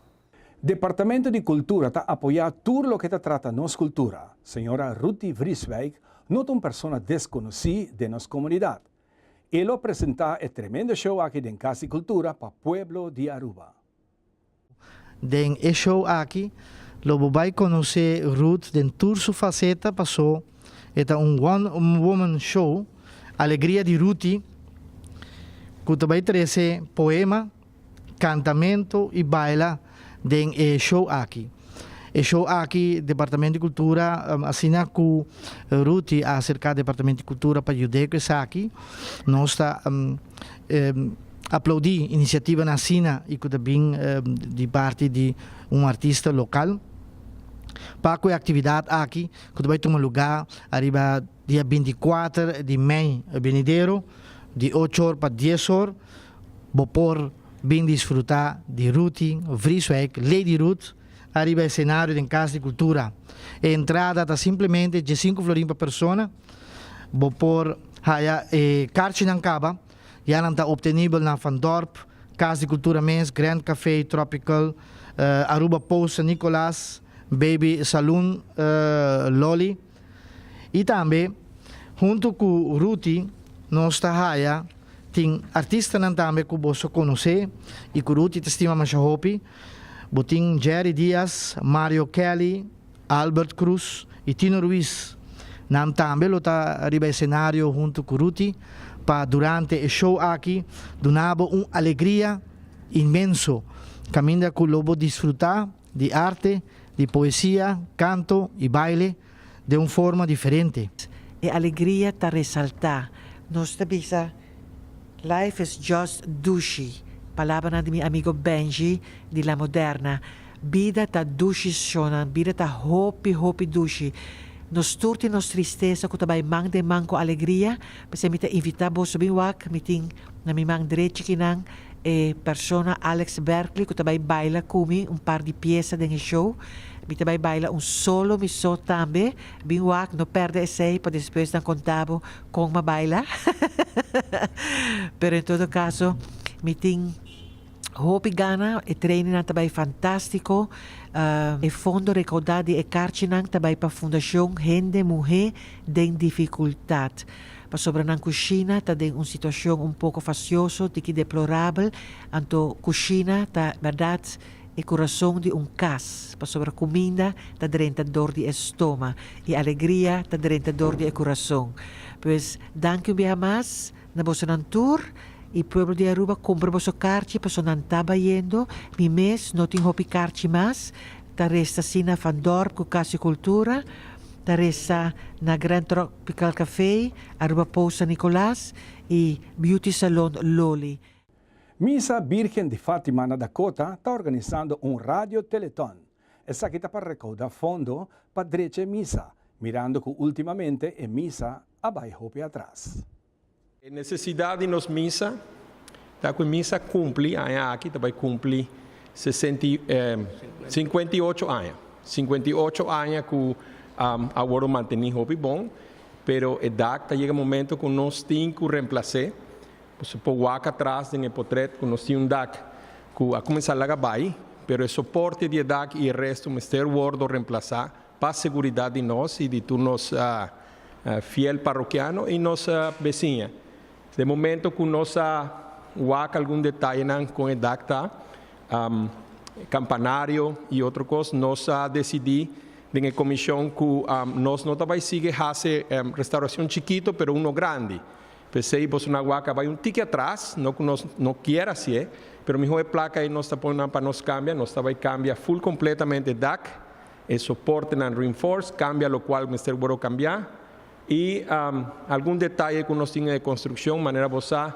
Departamento di Cultura ta apoya tur loke ta trata nos cultura. Señora Ruthie Vrieswijk no ta un persona desconoci den nos comunidad. E lo presenta e tremendo show aki den Cas di Cultura pa pueblo di Aruba. Den e show aki lo bo bai conoce Ruth den tur su faceta paso e ta un one woman show, Alegria di Ruthie, cu ta bai trece poema, cantamento y baila den e show aki. E show aki Departamento di Cultura asina cu Ruthie a acerca Departamento di Cultura pa yude cu esaki. Nos ta aplaudi iniciativanan asina y cu ta bin di parti di un artista local pa cu e actividad aki cu ta bay tuma lugar ariba dia 24 di mei benidero di ocho or pa dies or. Bo por bin disfruta di Ruthie Vrieswijk, Lady Ruth, ariba e scenario den Cas di Cultura. E entrada ta simplemente diescinco florin pa persona. Bo por haya e karchinan caba, ya nan ta obtenibel na Van Dorp, Cas di Cultura mes, Grand Café Tropical, Aruba Post San Nicolas, Baby Saloon Lolly. Y tambe hunto cu Ruthie nos ta haya Tin artistanan tambe ku boso konosé i ku Ruthie ta stima masha hopi. Bo tin Jerry Diaz, Mario Kelly, Albert Cruz i Tino Ruiz. Nan tambe lo ta riba esenario huntu ku Ruthie pa durante e show aki duna bo un alegria inmenso kaminda ku lo bo disfrutá di arte, di poesia, kanto i baile den un forma diferente. E alegria ta resaltá. Nos ta bisa, Life is just dushi, palabranan di mi amigo Benji di La Moderna. Bida ta dushi shonnan, bida ta hopi hopi dushi. Nos tur tin nos tristesa ku ta bai man den man ku alegria, p'esei mi ta invitá boso bin wak, mi tin na mi man drechi kinan e persona Alex Berkley ku ta bai baila ku mi un par di piesa den e show. Mi ta bai baila un solo mi so tambe. Bin wak, no pèrdè esei pa despues nan konta bo kon m'a baila. Pero en todo kaso mi tin hopi gana, e trainingnan ta bai fantástiko. E fondo rekoudá di e karchinan ta bai pa Fundashon Hende Muhé den Difikultat. Pasobra nan kushina ta den un situashon un poko fasioso, tiki deplorabel, anto kushina ta bèrdat e kurason di un kas, pasobra kuminda ta drenta dor di e stoma i alegria ta drenta dor di e kurason. Pues, danki un biaha mas na bosonan tur i pueblo di Aruba, kumpra boso karchi paso nan ta bayendo, mi mes no tin hopi karchi mas, ta resta asina Van Dorp ku Kas di Kultura, ta resta na Grand Tropical Café, Aruba Post San Nicolas y Beauty Salon Loli. Misa Birgen di Fatima na Dakota ta organisando un Radio Teleton. Esaki ta pa recauda fondo pa drecha e misa, mirando cu ultimamente e misa a bay hopi atras. E nesesidat di nos misa ta ku e misa kumpli aña aki ta bai kumpli sesenta i 58 aña. 58 aña ku a wòrdu mantení hopi bon, pero e dak ta yega momento ku nos tin ku remplas'é. Boso por wak atras den e potret ku nos tin un dak ku a kuminsá laga bai, pero e soporte di e dak i e resto mester wòrdu remplasá pa seguridat di nos i di tur nos fiel parokiano i nos besiña. Den momento ku nos a wak algun detayenan kon e dak ta, kampanario i otro kos, nos a desidí den e komishon ku nos no ta bai sigui hasi restaurashon chikito pero uno grandi. P'esei boso na wak a bai un tiki atras, no ku nos no kier hasié, pero mihó e plaka ei nos ta pone nan pa nos kambia, nos ta bai kambia ful kompletamente e dak, e soportenan reinforce, kambia lokual mester wòrdu kambiá, i algun detaye ku nos tin den e konstrukshon, manera bo sa,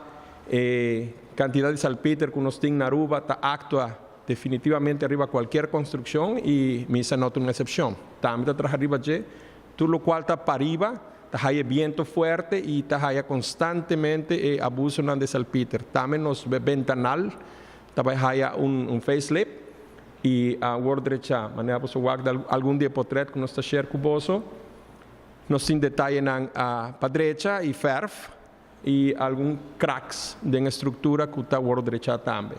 e kantidat di salpeter ku nos tin na Aruba ta aktua definitivamente riba kualkier konstrukshon i misa no ta un eksepshon. Tambe ta traha riba dje. Tur locual ta pariba ta haya e biento fuerte y ta haya constantemente e abusonan de salpeter. Tambe nos bentanal ta bay haya un facelift y a word drecha. Manera boso wak di algun di e potret cu nos ta share cu boso, nos tin detayenan pa drecha y verf y algun cracks den e structura cu ta word drecha tambe.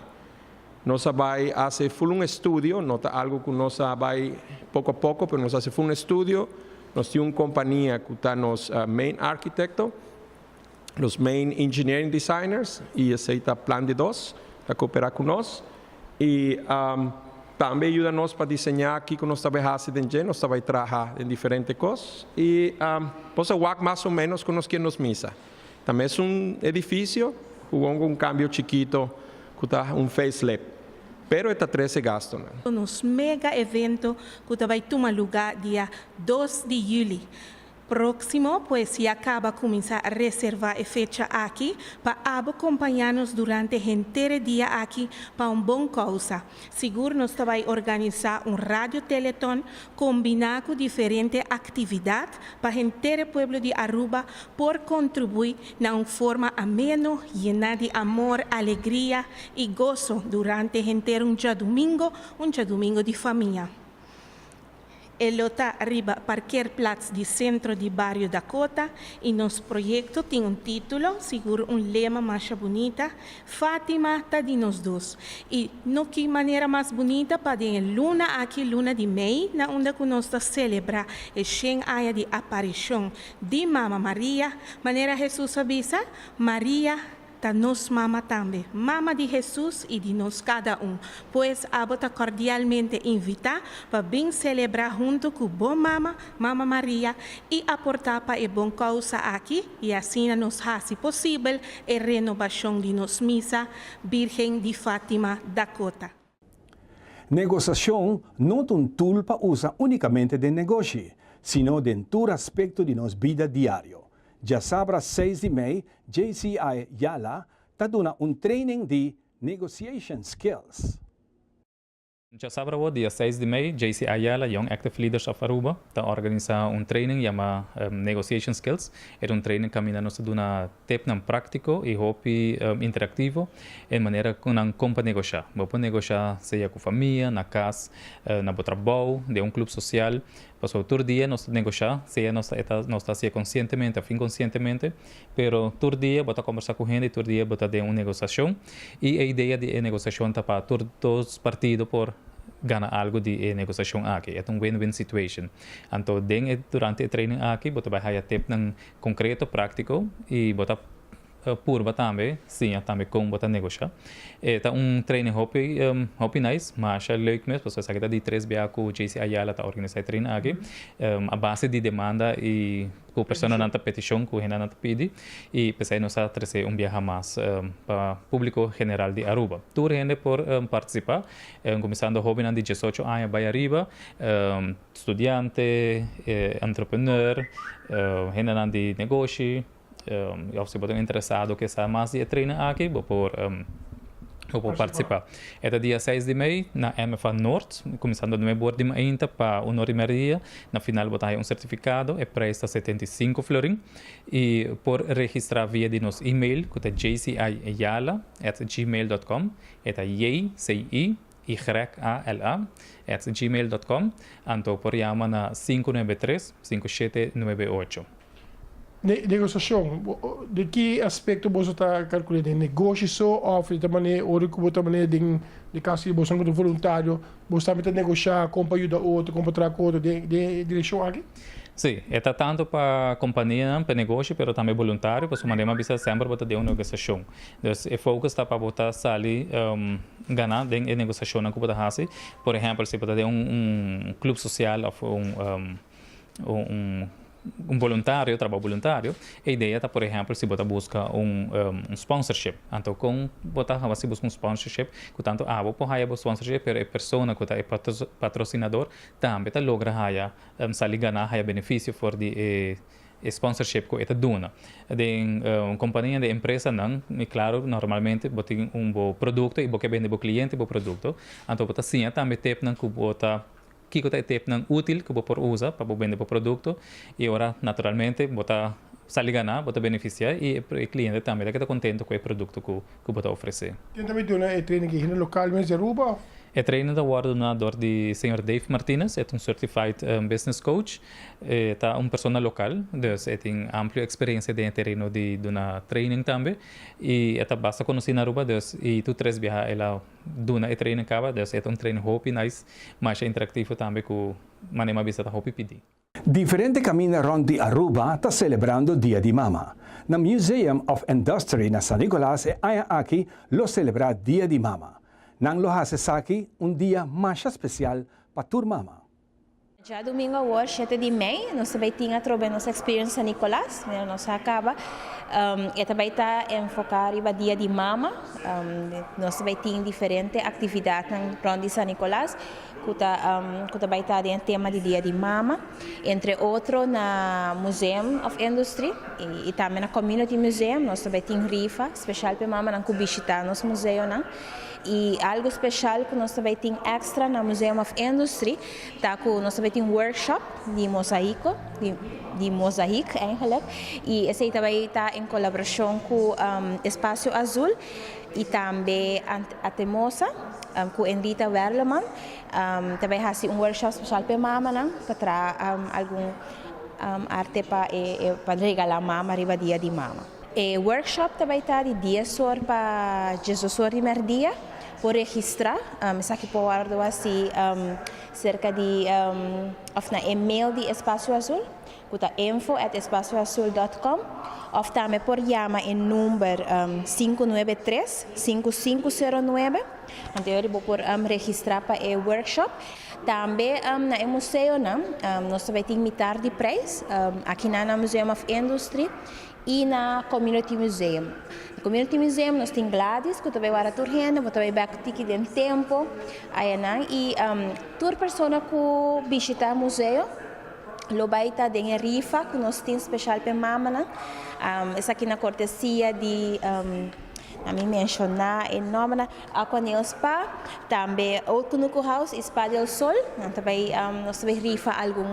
Nos a bay haci full un estudio, no ta algo cu nos a bay poco a poco, pero nos a haci full un estudio. Nos tin un compania cu ta nos main architecto, nos main engineering designers y esey ta Plan di Dos, ta coopera cu nos. Y tambe yuda nos pa diseña kico nos ta bay haci den dje, nos ta bay traha den diferente cos y nos a wak mas o menos cu nos kier nos misa. Ta mesun edificio cu con un cambio chikito cu ta un facelift, pero e ta trece gastonan. Nos mega evento cu ta bay tuma luga dia 2 di juli Próximo, pues ya caba cuminsa reserva e fecha aki pa abo compaña nos durante henter e dia aki pa un bon causa. Sigur nos ta bay organisa un radio teleton combina cu diferente actividad pa henter e pueblo di Aruba por contribui na un forma ameno, yena di amor, alegria y goso durante henter un djadumingo, un djadumingo di famia. E lo ta riba parkeerplaats di Centro di Bario Dakota y nos proyecto tin un titulo, sigur un lema masha bunita, Fatima ta di nos dos. Y no ki manera mas bunita pa den e luna aki, luna di mei, na unda cu nos ta celebra e shen aña di aparicion di Mama Maria, manera Jesus a bisa, Maria Ta nos mama tambe, mama di Hesus i di nos kada un. Pues abo ta kordialmente invitá pa bin selebrá huntu ku bo mama, Mama Maria, i aportá pa e bon kousa aki i asina nos hasi posibel e renobashon di nos misa Birgen di Fátima Dakota. Negosashon no ta un tool pa usa únikamente den negoshi, sino den tur aspekto di nos bida diario. Djasabra seis di mei, JCI Yala ta duna un training di Negotiation Skills. Djasabra awor, dia seis di mei, JCI Yala, Young Active Leaders of Aruba, ta organisa un training yama Negotiation Skills. E ta un training kaminda nos ta duna Tepnan práktiko i hopi interaktivo e manera ku nan kon pa negoshá. Bo por negoshá sea ku famia, na kas, na bo trabou, den un klup sosial. Pasobra tur dia nos ta negoshá, sea nos ta nos ta hasié konsientemente òf inkonsientemente, pero tur dia bo ta kombersá ku hende i tur dia bo ta den un negosiashon. I e idea di e negosiashon ta pa tur dos partido por gana algu di e negosiashon aki. E ta un win-win situation. Anto den e durante e training aki bo ta bai haya tepnan Concreto, practico y bo ta purba tambe, siña tambe con bo ta negosha. E ta un training hopi hopi nice, masha leuk mes, pasobra esaki ta di tres bia cu JC Ayala ta organisa e training aki, a base di demanda y cu personanan ta peticion cu hendenan ta pidi y p'esey nos a trece un biaha mas pa publico general di Aruba. Tur hende por participa, cuminsando hobennan di diesocho aña bay ariba, Studiante, entrepreneur, hendenan di negoshi, òf si bo ta un interesado ke sa mas di e training aki, bo por Bo por partisipá. E ta dia seis di mei na MFA Noord, kuminsando nuebe or di mainta pa un or di merdia. Na final bo ta haya un sertifikado, e prijs ta 75 florin. I por registrá via di nos email ku ta jciyala at gmail dot com. E ta J C I Y A L A at gmail dot com. Anto por yama na 593 5798. Negosiashon, den ki aspekto boso ta kalkul'é? Den negoshi so òf di ta manera ora ku bo ta manera den di kaso di boso ku ta voluntario boso tambe ta negoshá kon pa yuda otro, kon pa traha ku otro den den e direkshon aki? Sí, e ta tantu pa kompanianan, pa negoshi, pero tambe boluntario, pasobra manera mi a bisa semper bo ta den un negosiashon. Dus e focus ta pa bo ta sali gana den e negosiashonnan ku bo ta hasi. Por ehèmpel si bo ta den un club sosial òf un un un voluntario, trabou voluntario, e idea ta por ehempel si bo ta buska un un sponsorship. Anto kon bo ta hasi buska un sponsorship ku tantu abo por haya bo sponsorship pero e persona ku ta e patrosinador tambe ta logra haya sali gana, haya benefisio for di e e sponsorship ku e ta duna. Den un kompania, den empresanan, mi klaro normalmente bo tin un bo produkto i bo ke bende bo kliente bo produkto, anto bo ta siña tambe tepnan ku bo ta Kiko ta e tepnan útil ku bo por usa pa bo bende bo produkto? I ora naturalmente bo ta sali ganá, bo ta benefisiá i e kliente tambe ta keda kontentu ku e produkto ku bo ta ofresé. Ken ta bay duna e training aki? Hende lokal mes di Aruba of? E training ta wòrdu duná dor di señor Dave Martinez, e ta un certified business coach. E ta un persona lokal, dus e tin amplio eksperensia den e tereno di duna training tambe. I e ta basta konosí na Aruba, dus i tur tres biaha el a Duna e training caba, dus e ta un training hopi nice, masha interactivo tambe cu manera mi a bisa ta hopi pidi. Diferente caminda rond di Aruba ta celebrando Dia di Mama. Na Museum of Industry na San Nicolas e aña aki lo celebra Dia di Mama. Nan lo haci esaki un dia masha special pa tur mama. Djadumingu awor, shete di mei, nos ta bai tin atrobe nos Experience San Nicolas, manera nos a kaba. E ta bai ta enfoká riba Dia di Mama. Nos ta bai tin diferente aktividatnan rònt di San Nicolas ku ta ku ta bai ta den e tema di Dia di Mama. Entre otro na Museum of Industry i tambe na Community Museum nos ta bai tin rifa speshal pa e mamanan ku bishitá nos museonan. I algu speshal ku nos ta bai tin èkstra na Museum of Industry ta ku nos ta bai tin workshop di mosaiko, di mozaïek eigenlijk, i esei ta bai ta en kolaborashon ku Espacio Azul i tambe Atemosa ku Enrita Werleman ta bai hasi un workshop speshal pa e mamanan pa traha algun arte pa e pa regalá mama riba dia di mama. E workshop ta bai ta di dies or pa diesdos or di merdia. Por registra, esaki por wordo hasi serka di of na e mail di Espacio Azul ku ta info at espacioazul dot com of tambe por yama e number 593 5509. Anto yori bo por registra pa e workshop. Tambe na e museonan nos ta bai tin mitar di prijs aki na na Museum of Industry. I na Community Museum. Na Community Museum nos tin Gladys ku ta bai wara tur hende, bo ta bai bek tiki den tempo ayanan i tur persona ku bishita museo lo bai ta den e rifa ku nos tin speshal pa e mamanan. Esaki na kortesia di Na mi menshoná e nòmbernan, Aqua Nail Spa, tambe Old Kunuku House i Spa del Sol. Nan ta bai, nos ta bai rifa algun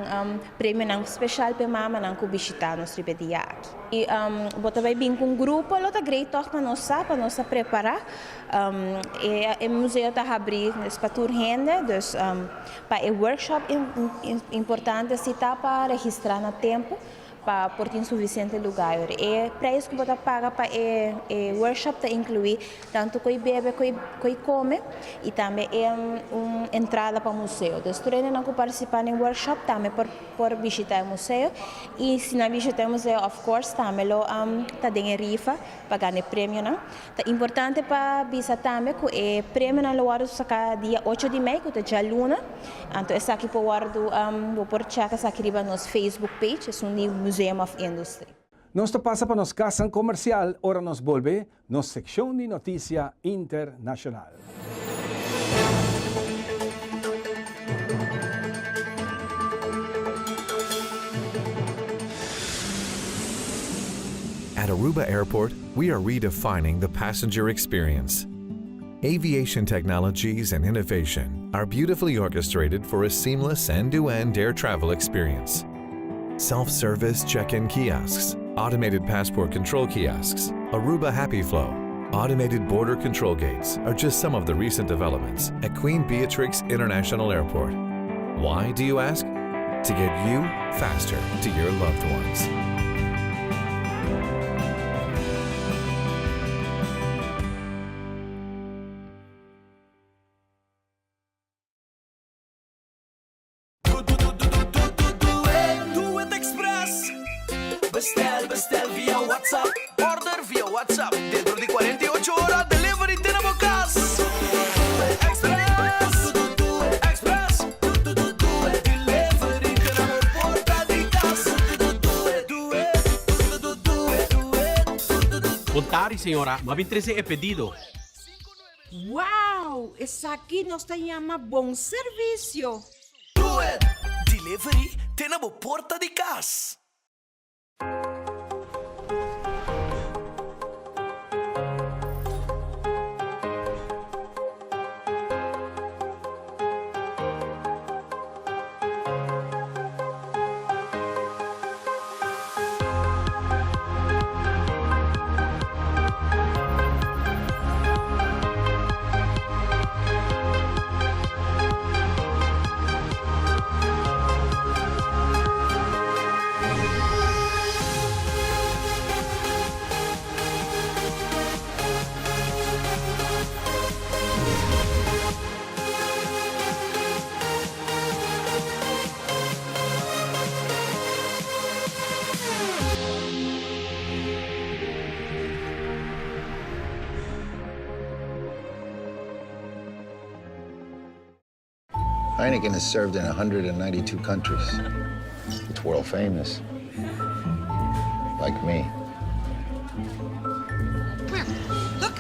premionan speshal pa e mamanan ku bishitá nos riba e dia aki. I bo ta bai bin ku un grupo, lo ta great tòg pa nos sa, pa nos ta prepará. E museo ta habrí pa tur hende, dus pa e workshop importante si ta pa registrá na tempu. Pa por tin sufisiente lugá yori. E preis ku bo ta paga pa e e workshop ta inkluí tantu ku e bebe ku e ku e kome i tambe e un entrada pa museo. Dus tur hendenan ku partisipá na e workshop tambe por por bishitá e museo i si nan bishitá e museo of course tambe lo ta den e rifa pa gana e premionan. Ta importante pa bisa tambe ku e premionan lo wòrdu saká dia ocho di mei ku ta djaluna. Anto esaki por wòrdu, bo por chèk esaki riba nos Facebook page, esun di Museum of Industry. Nos ta pasa pa nos kasan komersial ora nos bolbe nos sekshon di notisia internashonal. At Aruba Airport, we are redefining the passenger experience. Aviation technologies and innovation are beautifully orchestrated for a seamless end-to-end air travel experience. Self-service check-in kiosks, automated passport control kiosks, Aruba Happy Flow, automated border control gates are just some of the recent developments at Queen Beatrix International Airport. Why, do you ask? To get you faster to your loved ones. Do It Express. Bestel, bestel via WhatsApp. Order via WhatsApp. Dentro di 48 ora delivery te na bo cas. Express, Express. Delivery te na bo porta di cas. Do it, do it, do it. Bon tardi, señora. M'a bin trece e pedido. Wow! Esaki nos ta yama bon servisio! Do It! Delivery te na bo porta di kas. Heineken is served in 192 countries. It's world famous. Like me. Come here. Look.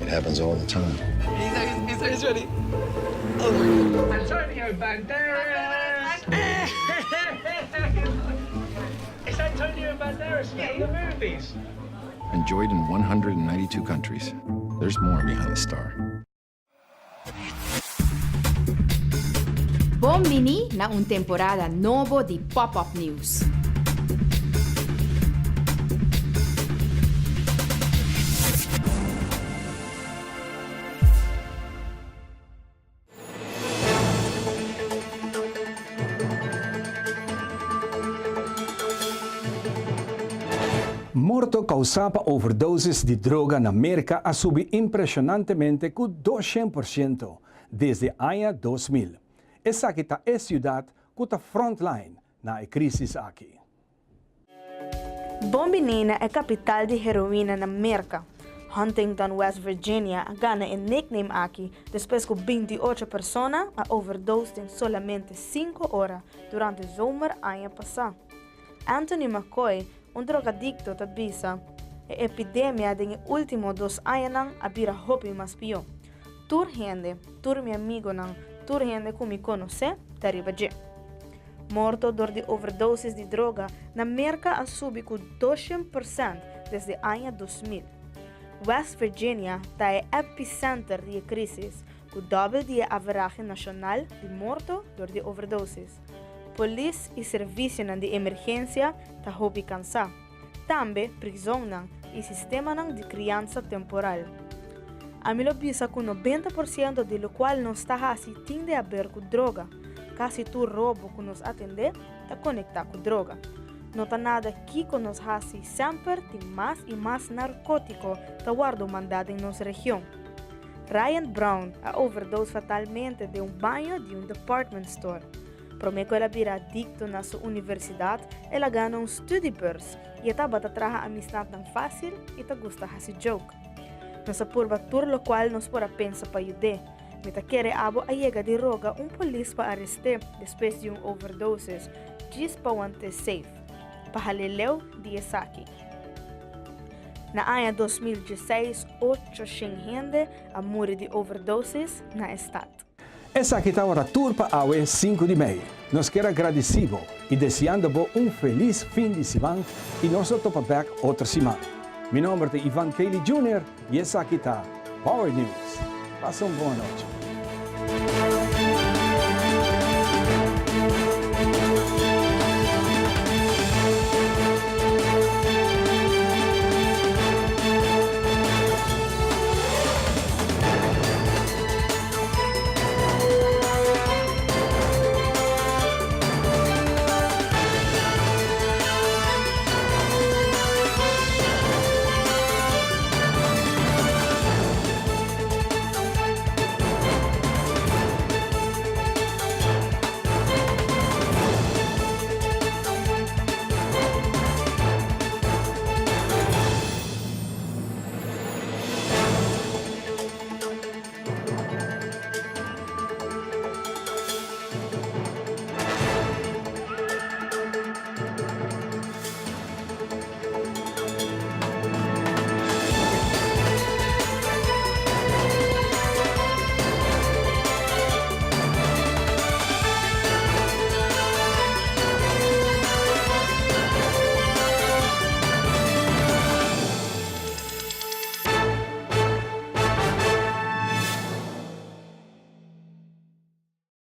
It happens all the time. He's, he's, he's ready. Oh my God. Antonio Banderas! It's Antonio Banderas from the movies. Enjoyed in 192 countries. There's more behind the star. Bon bini na un temporada nobo di Pop Up News. Morto causá pa overdosis di droga na Merca a subi impresionantemente cu doshent por ciento desde aña 2000. Esaki ta e ciudad cu ta frontline na e crisis aki. Bon bini na e kapital di heroina na Merka. Huntington, West Virginia a gana e nickname aki despues ku 28 persona a overdose den solamente sinku ora durante zomer aña pasá. Anthony McCoy, un drogadikto ta bisa, E epidemia den e último dos añanan a bira hopi mas pió. Tur hende, tur mi amigonan, tur hende ku mi konosé ta riba dje. Morto dor di overdosis di droga na Merka a subi ku 200% desde aña 2000. West Virginia ta e epicenter di e krisis, ku dòbel di e averahe nashonal di morto dor di overdosis. Polis i servisionan di emergensia ta hopi kansá. Tambe prizonnan i sistemanan di kriansa temporal. Ami lo bisa ku 90% di lokual nos ta hasi tin di haber ku droga. Kasi tur robo ku nos atendé ta konektá ku droga. No ta nada kiko nos hasi semper tin mas i mas narkótiko ta wòrdu mandá den nos region. Ryan Brown a overdose fatalmente den un baño di un department store. Promé ku el a bira adikto na su universidat, el a gana un studiebeurs i e tabata traha amistatnan fásil i ta gusta hasi joke. Nos a purba tur lokual nos por a pensa pa yud'é. Mi ta kere abo a yega di roga un polis pa arest'é despues di un overdosis, djis pa want'é safe, pa hal'é leu di esaki. Na aña 2016 800 hende a muri di overdosis na e stat. Esaki tabata tur pa awe sinku di mei. Nos kier a gradisí bo i deseando bo un felis fin di siman i nos lo topa bèk otro siman. Mi nomber ta Ivan Kelly Jr. y esaki ta Power News. Pasa un bon anochi.